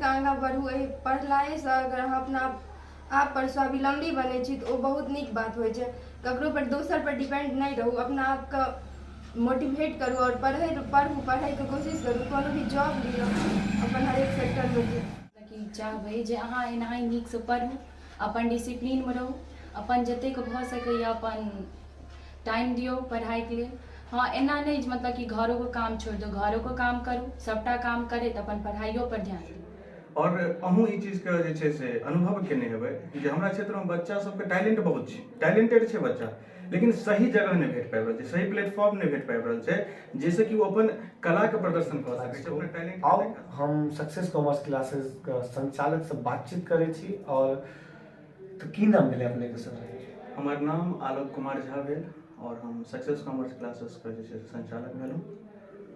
कऽ आगाँ बढ़ू। एहि पढ़लाहेसँ अगर अहाँ अपना आप पर स्वावलम्बी बनै छी तऽ ओ बहुत नीक बात होइ छै। ककरो पर, दोसर पर डिपेंड नहि रहू। अपना आपके मोटिवेट करू आओर पढ़ै पढ़ू, पढ़ैके कोशिश करू, कोनो भी जॉब लिअ अपन हरेक सेक्टरमे जे कि चाहबै जे अहाँ एनाही नीकसँ पढ़ू, अपन डिसिप्लीनमे रहू, अपन जतेक भऽ सकैए अपन टाइम दियौ पढ़ाइके लेल। हँ, एना नहि जे मतलब कि घरोके काम छोड़ि दियौ। घरोके काम करू, सभटा काम करैत अपन पढ़ाइयोपर ध्यान दियौ। आओर अहूँ ई चीजके जे छै से अनुभव केने हेबै जे हमरा क्षेत्रमे बच्चा सबके टैलेंट बहुत छै, टैलेंटेड छै बच्चा, लेकिन सही जगह नहि भेट पाबि रहल छै, सही प्लेटफॉर्म नहि भेट पाबि रहल छै जाहिसँ कि ओ अपन कलाके प्रदर्शन कऽ सकै छै, अपना टैलेंट। आउ, हम सक्सेस कॉमर्स क्लासेस के संचालक से बातचीत करै छी। आओर तऽ की नाम भेलै अपनेके सर? हमर नाम आलोक कुमार झा भेल आओर हम सक्सेस कॉमर्स क्लासेसके जे छै से संचालक भेलहुँ।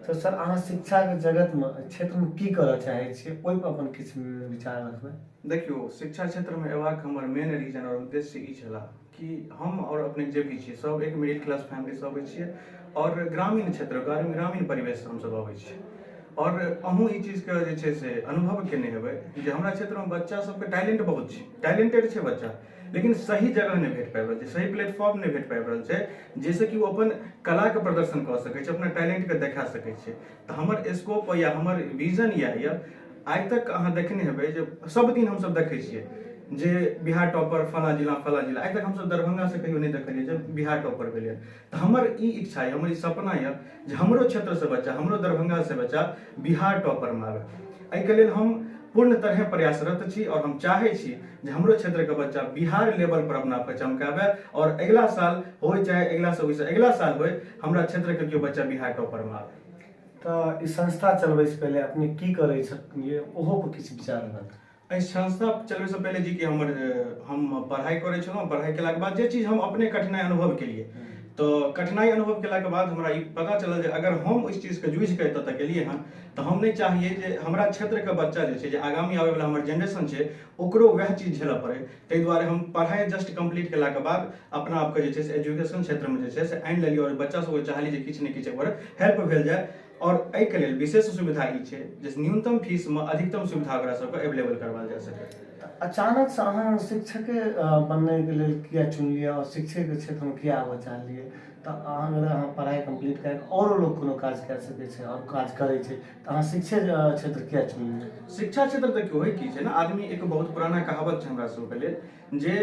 तऽ सर, अहाँ शिक्षाके जगतमे, क्षेत्रमे की करऽ चाहै छियै, ओहिपर अपन किछु विचार रखबै। देखियौ, शिक्षा क्षेत्रमे अयबाक हमर मेन रीजन आओर उद्देश्य ई छलाह कि हम आओर अपने जे भी छियै, सब एक मिडिल क्लास फैमिलीसँ अबै छियै आओर ग्रामीण क्षेत्र, ग्रामीण परिवेशसँ हमसब अबै छियै। आओर अहूँ ई चीजके जे छै से अनुभव केने हेबै जे हमरा क्षेत्रमे बच्चा सबके टैलेंट बहुत छै, टैलेंटेड छै बच्चा, लेकिन सही जगह नहि भेट पाबि रहल छै, सही प्लेटफॉर्म नहि भेट पाबि रहल छै जाहिसँ कि ओ अपन कलाके प्रदर्शन कऽ सकै छै, अपना टैलेंटके देखा सकै छै। तऽ हमर स्कोप या हमर विजन इएह यऽ। आइ तक अहाँ देखने हेबै जे सब दिन हमसब देखै छियै जे बिहार टॉपर फलाँ जिला, फलाँ जिला। आइ तक हमसब दरभंगासँ कहियो नहि देखलियै जे बिहार टॉपर भेलै। तऽ हमर ई इच्छा यऽ, हमर ई सपना यऽ जे हमरो क्षेत्रसँ बच्चा, हमरो दरभंगासँ बच्चा बिहार टॉपरमे आबै। एहिके लेल हम पूर्ण तरहे प्रयासरत छी आओर हम चाहै छी जे हमरो क्षेत्रके बच्चा बिहार लेवल पर अपना आपके चमकाबै आओर अगिला साल होइ चाहे अगिला से ओहिसँ अगिला साल होइ, हमरा क्षेत्रके केओ बच्चा बिहार टॉपरमे आबै। तऽ ई संस्था चलबैसँ पहिले अपने की करै छलियै, ओहो पर किछु विचार रहत। एहि संस्था चलबैसँ पहिले जी कि हमर हम पढ़ाइ करै छलहुँ। पढ़ाइ केलाके बाद जे चीज हम अपने कठिनाइ अनुभव केलियै, तऽ कठिनाइ अनुभव केलाके बाद हमरा ई पता चलल जे अगर हम ओहि चीजके जूझिके एतऽ तक एलियै हँ, तऽ हम नहि चाहियै जे हमरा क्षेत्रके बच्चा जे छै, जे आगामी आबैवला हमर जेनरेशन छै, ओकरो वएह चीज झेलऽ पड़ै। ताहि दुआरे हम पढ़ाइ जस्ट कम्प्लीट केलाके बाद अपना आपके जे छै से एजुकेशन क्षेत्रमे जे छै से आनि लेलियै आओर बच्चा सबके चाहलियै जे किछु ने किछु ओकर हेल्प भेल जाय। आओर एहिके लेल विशेष सुविधा ई छै जे न्यूनतम फीसमे अधिकतम सुविधा ओकरा सबके अवेलेबल करवायल जा सकै। तऽ अचानकसँ अहाँ शिक्षके बनैके लेल किया चुनलियै आओर शिक्षेके क्षेत्रमे किया आबऽ चाहलियै? तऽ अहाँ अगर अहाँ पढ़ाइ कम्प्लीट कए कऽ आओरो लोक कोनो काज कए सकै छै आओर काज करै छै, तऽ अहाँ शिक्षे क्षेत्र किया चुनलियै? शिक्षा क्षेत्र, देखियौ, होइ की छै ने, आदमी एक बहुत पुराना कहावत छै हमरा सबके लेल जे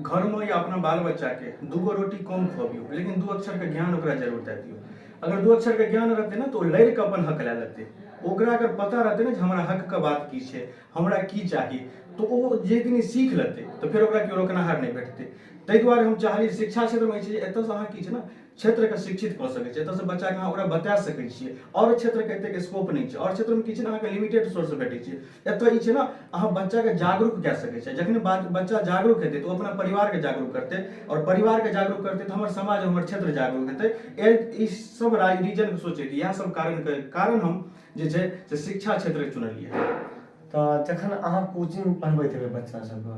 घरमे या अपना बाल बच्चाके दूगो रोटी कम खुअबियौ, लेकिन दू अक्षरके ज्ञान ओकरा जरूर दए दियौ। अगर दू अक्षरके ज्ञान रहतै ने, तऽ ओ लड़ि कऽ अपन हक लए लेतै। ओकरा अगर पता रहतै ने जे हमरा हकके बात की छै, हमरा की चाही, तऽ ओ जे दिन सीख लेतै तऽ फेर ओकरा केओ रोकनाहार नहि भेटतै। ताहि दुआरे हम चाहलियै शिक्षा क्षेत्रमे छै जे एतऽसँ अहाँ की छै ने क्षेत्रके शिक्षित कऽ सकै छियै। एतऽसँ बच्चाके अहाँ ओकरा बता सकै छियै। आओर क्षेत्रके एतेक स्कोप नहि छै। आओर क्षेत्रमे की छै ने, अहाँके लिमिटेड सोर्स भेटै छै। एतऽ ई छै ने, अहाँ बच्चाके जागरूक कए सकै छियै। जखन बच्चा जागरूक हेतै तऽ ओ अपना परिवारके जागरूक करतै आओर परिवारके जागरूक करतै तऽ हमर समाज, हमर क्षेत्र जागरूक हेतै। ई सब रीजनके सोचैत, इएह सब कारणके कारण हम जे छै से शिक्षा क्षेत्रके चुनलियै। तऽ जखन अहाँ कोचिंग पढ़बैत हेबै बच्चा सबके,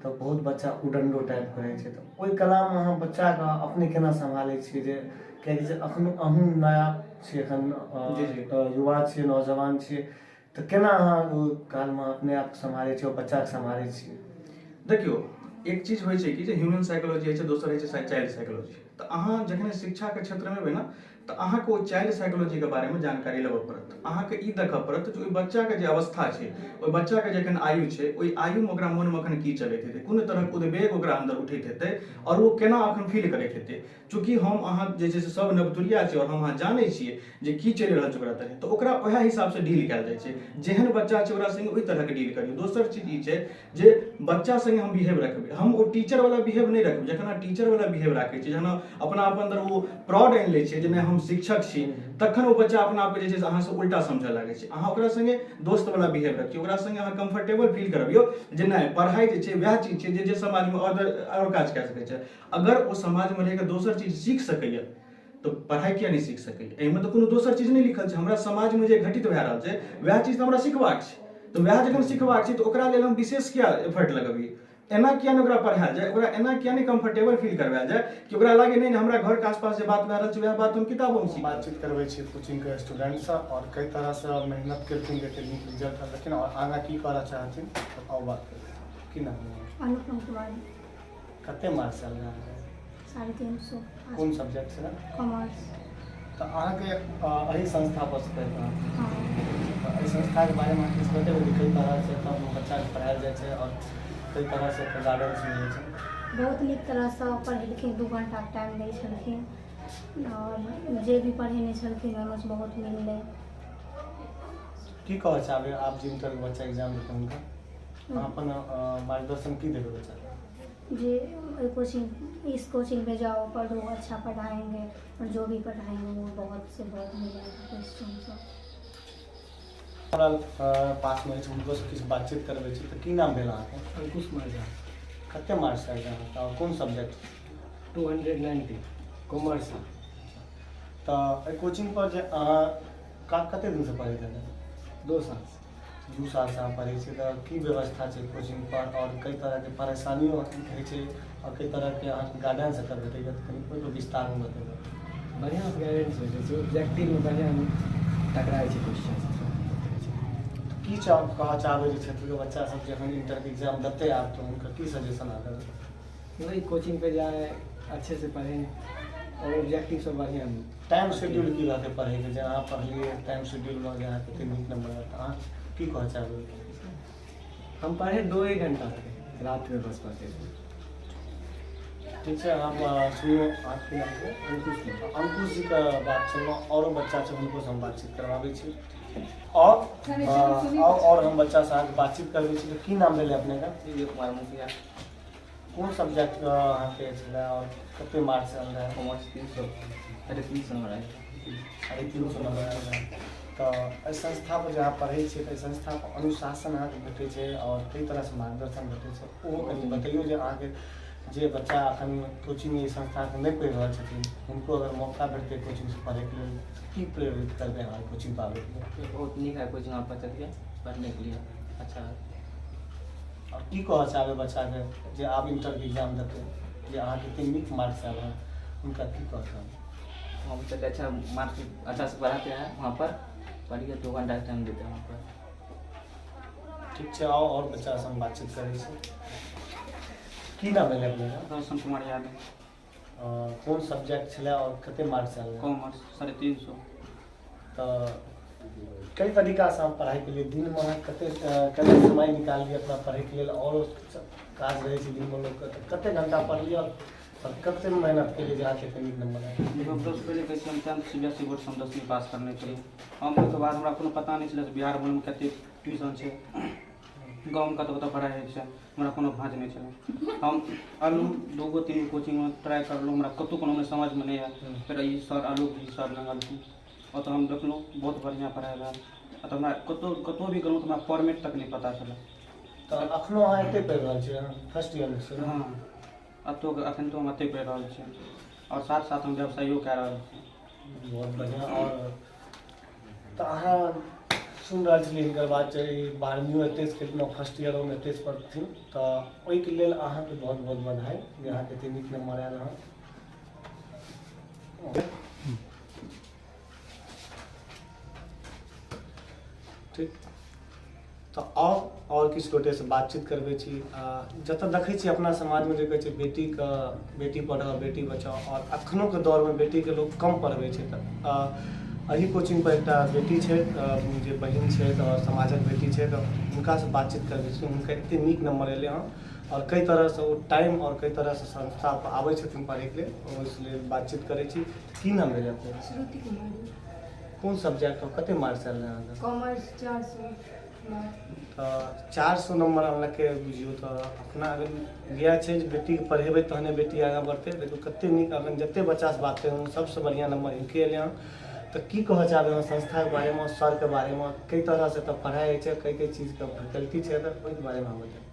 तऽ बहुत बच्चा उडण्डो टाइपके रहै छै, तऽ ओहि कलामे अहाँ बच्चाके अपने केना सम्हालै छियै जे कियाकि जे एखन अहूँ नया छियै, एखन जी जी युवा छियै, नौजवान छियै, तऽ केना अहाँ ओहि कालमे अपने आपके सम्हारै छियै आओर बच्चाके सम्हारै छियै? देखियौ, एक चीज होइ छै कि जे ह्यूमन साइकोलॉजी होइ छै, दोसर होइ छै चाइल्ड साइकोलॉजी। तऽ अहाँ जखने शिक्षाके क्षेत्रमे एबै ने, तऽ अहाँके ओ चाइल्ड साइकोलॉजीके बारेमे जानकारी लेबऽ पड़त। अहाँके ई देखऽ पड़त जे ओहि बच्चाके जे अवस्था छै, ओहि बच्चाके जे एखन आयु छै, ओहि आयुमे ओकरा मोनमे एखन की चलैत हेतै, कोन तरहक उद्वेग ओकरा अन्दर उठैत हेतै आओर ओ केना एखन फील करैत हेतै। चूँकि हम अहाँ जे छै से सब नवतुरिया छी आओर हम अहाँ जानै छियै जे की चलि रहल छै ओकरा तरहे, तऽ ओकरा उएह हिसाबसँ डील कयल जाइ छै। जेहन बच्चा छै, ओकरा सङ्गे ओहि तरहके डील करियौ। दोसर चीज ई छै जे बच्चा सङ्गे हम बिहेव रखबै, हम ओ टीचर वाला बिहेव नहि रखबै। जखन अहाँ टीचर वाला बिहेव राखै छियै, जखन अपना आप अन्दर ओ प्राउड आनि लै छियै जे नहि, हम शिक्षक छी, तखन ओ बच्चा अपना आपके जे छै से अहाँसँ उल्टा समझऽ लागै छै। अहाँ ओकरा सङ्गे दोस्त वाला बिहेव रखियौ, ओकरा सङ्गे अहाँ कम्फर्टेबल फील करबियौ जे नहि, पढ़ाइ जे छै वएह चीज छै जे जे समाजमे आओर आओर काज कए सकै छै। अगर ओ समाजमे रहि कऽ दोसर चीज सीख सकैए तऽ पढ़ाइ किया नहि सीख सकैए? एहिमे तऽ कोनो दोसर चीज नहि लिखल छै। हमरा समाजमे जे घटित भए रहल छै, वएह चीज तऽ हमरा सिखबाक छै। तऽ वएह जखन सिखबाक छै, तऽ ओकरा लेल हम विशेष किया एफर्ट लगबियै? एना किया नहि ओकरा पढ़ायल जाय, ओकरा एना किया नहि कम्फर्टेबल फील करवायल जाय कि ओकरा लागे नहि हमरा घरके आसपास जे बात भए रहल छै वएह बात हम किताबोमे सीखब। बातचीत करबै छी कोचिंगके स्टूडेंटसँ आओर कई तरहसँ मेहनत केलखिन जते नीक रिजल्ट अनलखिन आओर आगाँ की करऽ चाहथिन तऽ आउ बात करबै। की नाम अइ? अनुपम कुमारी। कते मार्क्स आयल रहै? 350। कोन सब्जेक्ट छलै? कॉमर्स। तऽ अहाँके एहि संस्था पर से पढ़ि रहल? हँ। तऽ एहि संस्थाके बारेमे अहाँ किछु बतेबै जे कई तरहसँ एतऽ बच्चाके पढ़ायल जाइ छै आओर कई तरहसँ एतऽ गाइडेंस मिलै छै? बहुत नीक तरहसँ पढ़ेलखिन, 2 घण्टाके टाइम दै छलखिन आओर जे भी पढ़ेने छलखिन ओहिमे से बहुत मिललै। की कहऽ चाहबै आब जे इंटरके बच्चा एग्जाम देतै हुनका अहाँ अपन मार्गदर्शन की देबै बच्चाके? जे कोचिंग, इस कोचिंग पे जाओ, पढ़ो, अच्छा पढ़ाएंगे और जो भी पढ़ाएंगे वो बहुत से बहुत मिलेगा क्वेश्चन सब। हमरा पासमे अछि, हुनको से किछु बातचीत करबै छी। तऽ की नाम भेल अहाँके? अंकुश कुमार झा। कते मार्क्स आयल अहाँके आओर कोन सब्जेक्ट? 290, कॉमर्स। तऽ एहि कोचिंग पर जे अहाँ कते दिनसँ पढ़ैत हेबै? 2 साल। 2 सालसँ अहाँ पढ़ै छियै, तऽ की व्यवस्था छै कोचिंग पर आओर कई तरहके परेशानियो होइ छै आओर कई तरहके अहाँके गाइडेंस एतऽ भेटैए, तऽ कनि ओहिपर विस्तारमे बतेबै। बढ़िआँसँ गाइडेंस होइ छै, ऑब्जेक्टिवमे बढ़िआँ टकराइ छै क्वेश्चन। की कहऽ चाहबै जे क्षेत्रके बच्चा सब जखन इंटरके एग्जाम देतै आब तऽ हुनका की सजेशन अहाँ देबै? वही कोचिंग पे जाए, अच्छे से पढ़ें और ऑब्जेक्टिव सब बढ़िआँ। टाइम शेड्यूल की रहतै पढ़ैके? जे अहाँ पढ़लियै टाइम शेड्यूलमे जे अहाँके एते नीक नंबर आयल, तऽ अहाँ की कहऽ चाहबै? हम पढ़े 2 ही घंटा थे रात में, बस पढ़ते थे। ठीक छै, हम सुनू, अहाँके की नाम छै? अंकुश कुमार। अंकुश जीके बात सुनलहुँ, औरो बच्चा छै हुनको से हम बातचीत करबाबै छी और और हम बच्चा से अहाँके बातचीत करबै छी। तऽ की नाम भेलै अपनेके? विजय कुमार मुखिया। कोन सब्जेक्ट अहाँके छलै आओर कते मार्क्स आयल रहै? कॉमर्स, 300, 350 नंबर आयल। 350 नंबर आयल रहै। तऽ एहि संस्थापर जे अहाँ पढ़ै छियै तऽ एहि संस्थापर अनुशासन अहाँके भेटै छै आओर कई तरहसँ मार्गदर्शन भेटै छै, ओहो कनि बतैयौ जे अहाँके जे बच्चा अखन कोचिंग एहि संस्थाके नहि पढ़ि रहल छथिन हुनको अगर मौका भेटतै कोचिंगसँ पढ़ैके लेल की प्रेरित करबै अहाँ कोचिंग पाबैके लेल? बहुत नीक है कोचिंग, आप बच्चा के पढ़ने के लिए अच्छा है। आओर की कहऽ चाहबै बच्चाके जे आब इंटरके एग्जाम देतै, जे अहाँके एते नीक मार्क्स आयल हँ, हुनका की कहऽ चाहबै? वहाँ बच्चा के अच्छा मार्क्स अच्छा से पढ़ाते हैं, वहाँ पर पढ़िए 2 घंटा टाइम देते हैं वहाँ पर। ठीक छै, आउ आओर बच्चासँ हम बातचीत करै छी। की नाम भेलै अपनेके? रोशन कुमार यादव। कोन सब्जेक्ट छलै आओर कते मार्क्स आयल रहै? कॉमर्स, 350। तऽ कई तरीकासँ अहाँ पढ़ाइ केलियै, दिनमे अहाँ कते कते समय निकाललियै अपना पढ़ैके लेल? आओर काज रहै छै दिनमे लोकके, तऽ कते घंटा पढ़लियै आओर कते मेहनत केलियै जे अहाँके एते नीक नंबर आयल? देखो, सबसँ पहिले कहै छी हम 10th CBSE board से हम 10वीं पास करने छी। हम ओहिके बाद हमरा कोनो पता नहि छलै बिहार बोर्डमे कते ट्यूशन छै, गाँवमे कतऽ कतऽ पढ़ाइ होइ छै, हमरा कोनो भाँज नहि छलै। हम आलू 2 गो 3 गो कोचिंगमे ट्राइ करलहुँ, हमरा कतहु कोनो हमरा समझमे नहि आयल। फेर ई सर आलोक जी सर लग अलखिन, ओतऽ हम देखलहुँ बहुत बढ़िआँ पढ़ाइ भेल। ओतऽ हमरा कतहु कतहु भी गेलहुँ तऽ हमरा फॉर्मेट तक नहि पता छलै। तऽ अखनो अहाँ एतै पढ़ि रहल छियै, फर्स्ट ईयरमे छियै ने? हँ, एतौ अखन तऽ हम एतै पढ़ि रहल छी आओर साथ साथ हम व्यवसायो कए रहल छी। बहुत बढ़िआँ। आओर तऽ अहाँ सुनि रहल छलियै हिनकर बात जे ई 12वीं एतहिसँ केलखिन आओर फर्स्ट ईयरोमे एतहिसँ पढ़थिन, तऽ ओहिके लेल अहाँके बहुत बहुत बधाई जे अहाँके एते नीक नंबर आयल हँ। ठीक, तऽ आओर किछु गोटेसँ बातचीत करबै छी। जतऽ देखै छी अपना समाजमे जे कहै छै बेटीके बेटी पढ़ाओ बेटी बचाओ, आओर अखनोके दौरमे बेटीके लोक कम पढ़बै छै, तऽ एहि कोचिंग पर एकटा बेटी छै जे बहिन छै आओर समाजक बेटी छै, तऽ हुनकासँ बातचीत करबै छी। हुनका एते नीक नंबर एलै हँ आओर कई तरहसँ ओ टाइम आओर कई तरहसँ संस्था पर आबै छथिन पढ़ैके लेल, ओहिसँ लेल बातचीत करै छी। की नाम भेलै अपने? श्रुति कुमारी। कोन सब्जेक्ट और कते मार्क्स आयल रहै अहाँके? कॉमर्स, 400। तऽ 400 नंबर अनलकै, बुझियौ तऽ अपना अगर इएह छै जे बेटीके पढ़ेबै तहने बेटी आगाँ बढ़तै। देखियौ कते नीक, अखन जते बच्चासँ बात केलहुँ सबसँ बढ़िआँ नंबर हिनके एलै हँ। तऽ की कहऽ चाहबै अहाँ संस्थाके बारेमे, सरके बारेमे, कई तरहसँ एतऽ पढ़ाइ होइ छै, कई कई चीजके फैकल्टी छै एतऽ, ओहिके बारेमे अहाँ बताउ।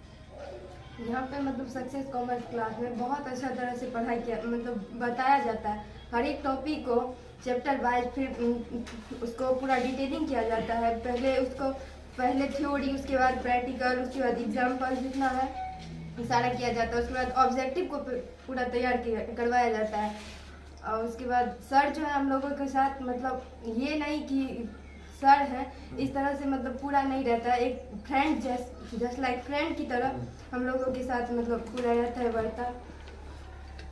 यहाँ पे मतलब सक्सेस कॉमर्स क्लास में बहुत अच्छा तरह से पढ़ाई किया, मतलब बताया जाता है हर एक टॉपिक को चैप्टर वाइज, फिर उसको पूरा डिटेलिंग किया जाता है। पहले उसको पहले थ्योरी, उसके बाद प्रैक्टिकल, उसके बाद एग्जाम्पल जितना है सारा किया जाता है। उसके बाद ऑब्जेक्टिव को पूरा तैयार किया करवाया जाता है। और उसके बाद सर जो है हम लोगों के साथ, मतलब ये नहीं कि सर हैं इस तरह से, मतलब पूरा नहीं रहता है। एक friend just just like friend की तरह हम लोगों के साथ मतलब पूरा रहता है बढ़ता।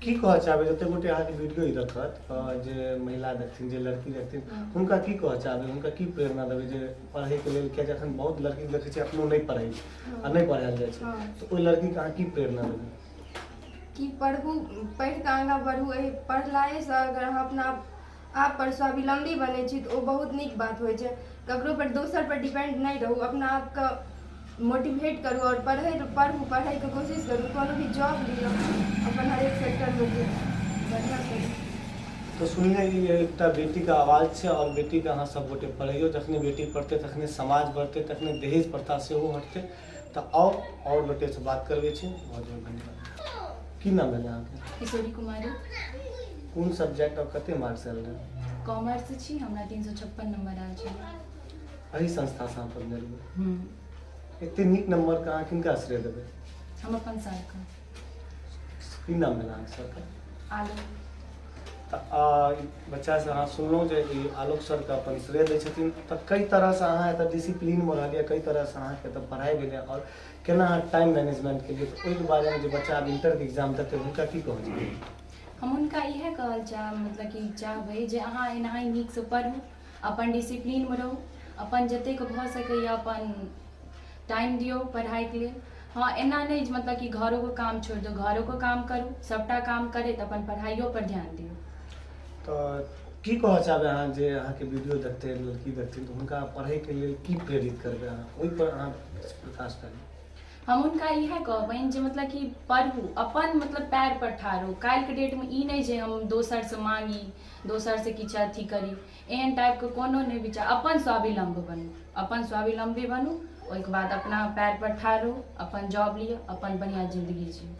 की कहऽ चाहबै जते गोटे अहाँके वीडियो ई देखत, जे महिला देखथिन, जे लड़की देखथिन, हुनका की कहऽ चाहबै, हुनका की प्रेरणा देबै जे पढ़ैके लेल? कियाकि अखन बहुत लड़की देखै छै अपनो नहि पढ़ै छै आ नहि पढ़ायल जाइ छै, तऽ ओहि लड़कीके अहाँ की प्रेरणा देबै? कि पढ़ू, पढ़ि कऽ आगाँ बढ़ू। एहि पढ़लाएसँ अगर अहाँ अपना आप पर स्वावलम्बी बनै छी तऽ ओ बहुत नीक बात होइ छै। ककरो पर दोसर पर डिपेंड नहि रहू, अपना आपके मोटिवेट करू आओर पढ़ै पढ़ू, पढ़ैके कोशिश करू, कोनो भी जॉब लिअ, अपन हरेक सेक्टरमे जे बढ़िआँ करू। तऽ सुनलियै, ई एकटा बेटीके आवाज छै आओर बेटीके अहाँ सब गोटे पढ़ैयौ। जखने बेटी पढ़तै तखने समाज बढ़तै, तखने दहेज प्रथा सेहो हटतै। तऽ आउ, आओर गोटेसँ बात करबै छी। बहुत बहुत धन्यवाद। की नाम भेल अहाँके? किशोरी कुमारी। कोन सब्जेक्ट आओर कते मार्क्स आयल रहै? कॉमर्स छी, हमरा 356 नंबर आयल छलै। एहि संस्थासँ अहाँ पढ़ने रहियै? एते नीक नंबरके अहाँ किनका श्रेय देबै? हम अपन सरके। की नाम भेल अहाँके सरके? आलोक। तऽ बच्चासँ अहाँ सुनलहुँ जे ई आलोक सरके अपन श्रेय दै छथिन। तऽ कई तरहसँ अहाँ एतऽ डिसिप्लीनमे रहलियै, कई तरहसँ अहाँके एतऽ पढ़ाइ भेलै आओर केना अहाँ टाइम मैनेजमेंट केलियै, तऽ ओहिके बारेमे जे बच्चा आब इंटरके एग्जाम देतै हुनका की कहऽ चाहबै? हम हुनका इएह कहल चाह मतलब कि चाहबै जे अहाँ एनाही नीकसँ पढ़ू, अपन डिसिप्लीनमे रहू, अपन जतेक भऽ सकैए अपन टाइम दियौ पढ़ाइके लेल। हँ, एना नहि जे मतलब कि घरोके काम छोड़ि दियौ, घरोके काम करू, सभटा काम करैत अपन पढ़ाइयो पर ध्यान दियौ। तऽ की कहऽ चाहबै अहाँ जे अहाँके वीडियो देखतै, लड़की देखथिन, तऽ हुनका पढ़ैके लेल की प्रेरित करबै अहाँ? ओहिपर अहाँ प्रकाश डालू। हम हुनका इएह कहबनि जे मतलब कि पढ़ू, अपन मतलब पैर पर ठाढ़ होउ। काल्हिके डेटमे ई नहि जे हम दोसरसँ माँगी, दोसरसँ किछु अथी करी, एहन टाइपके कोनो नहि विचार। अपन स्वावलम्बी बनू, अपन स्वावलम्बी बनू, ओहिके बाद अपना पैर पर ठाढ़ रहू, अपन जॉब लिअ, अपन बढ़िआँ जिन्दगी जिउ।